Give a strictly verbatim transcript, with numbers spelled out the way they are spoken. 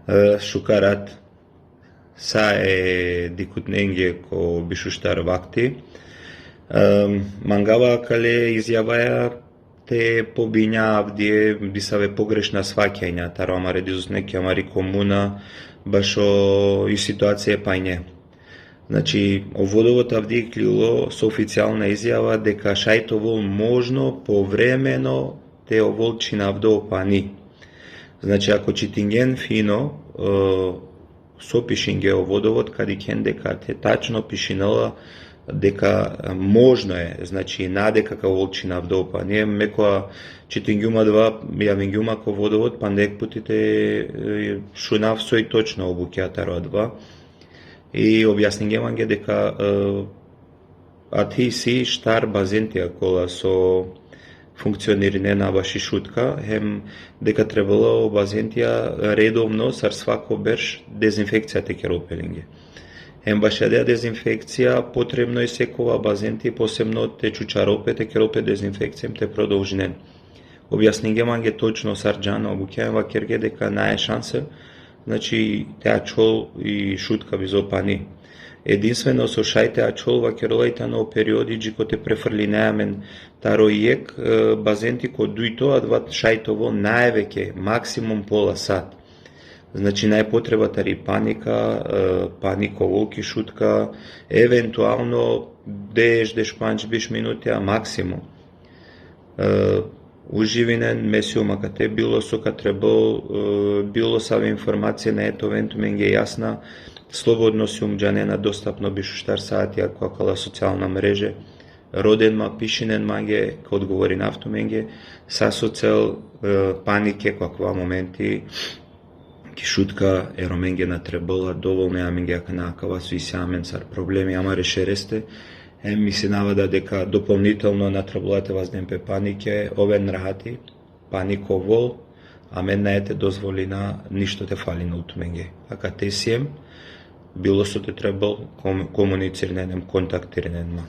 E, šukar rat sa e dikhutnenge ko bišuštar vakti. E, mangava akale izjavaja te pobinja avdive disave pogrešna svakinja taro amare dizutne ki amari komuna, bašo i situacija pajne. Znači, o Vodovod avdive iklilo so oficijalna izjava deka šaj te ovol možno povremeno te ovol čhinavdo pani. Znači, ako čitingen fino, e, so pišinge o Vodovod, ka dikhen deka te tačno pišinela deka, e, možno e, znači, na deka ka ovol čhinavdo pani. Me kova čitingjum adava, javingjum ko Vodovod, panda jekh puti te, e, šunav soj točno o bukja taro adava. I objasningjem mange deka, e, athi isi štar bazentija kola so funkcionirinena baši Šutka, hem deka trebela o bazentija redovno sar svako berš dezinfekcija te kerol pe lenge. Hem baši adaja dezinfekcija potrebno i sekova bazenti posebno te čučarol pe, te kerol pe dezinfekcija hem te prodolžinen. Objasningjem mange točno sar džana o bukja, vakerge deka nae šanse, znači, te ačhol i Šutka bizo pani. Edinstveno so šaj te ačhol, vakerela, i tano o periodi dži kote prefrlinaja amen taro jekh, e, bazenti ko dujto, adava šaj te ovol najveke, maksimum pola sat. Znači, nae potreba tari panika, e, panika ovol ki Šutka, eventualno deš, deš pandž, biš minuti, a maksimum. E, uživinen, me sijum akate, bilo so ka trebol, e, bilo save informacija nae te oven tumenge jasna, slobodno sijum, džanena, dostapno bišuštar saati ko akala socijalna mreže. Roden ma, pišinen mange, ka odgovorinav tumenge, sa so cel, e, panike ko akava momenti ki Šutka e Romenge na trebela, dovolno amenge akana akava so isi amen sar problemi amare šereste. Hem mislinava da deka dopolnitelno na trebela te vazden pe panike, oven rahati, panika ovol, amen nae te dozvolina ništo te falinol tumenge. Akate siem, bilo so te trebol, kom-, komunicirinen hem kontaktirinen ma.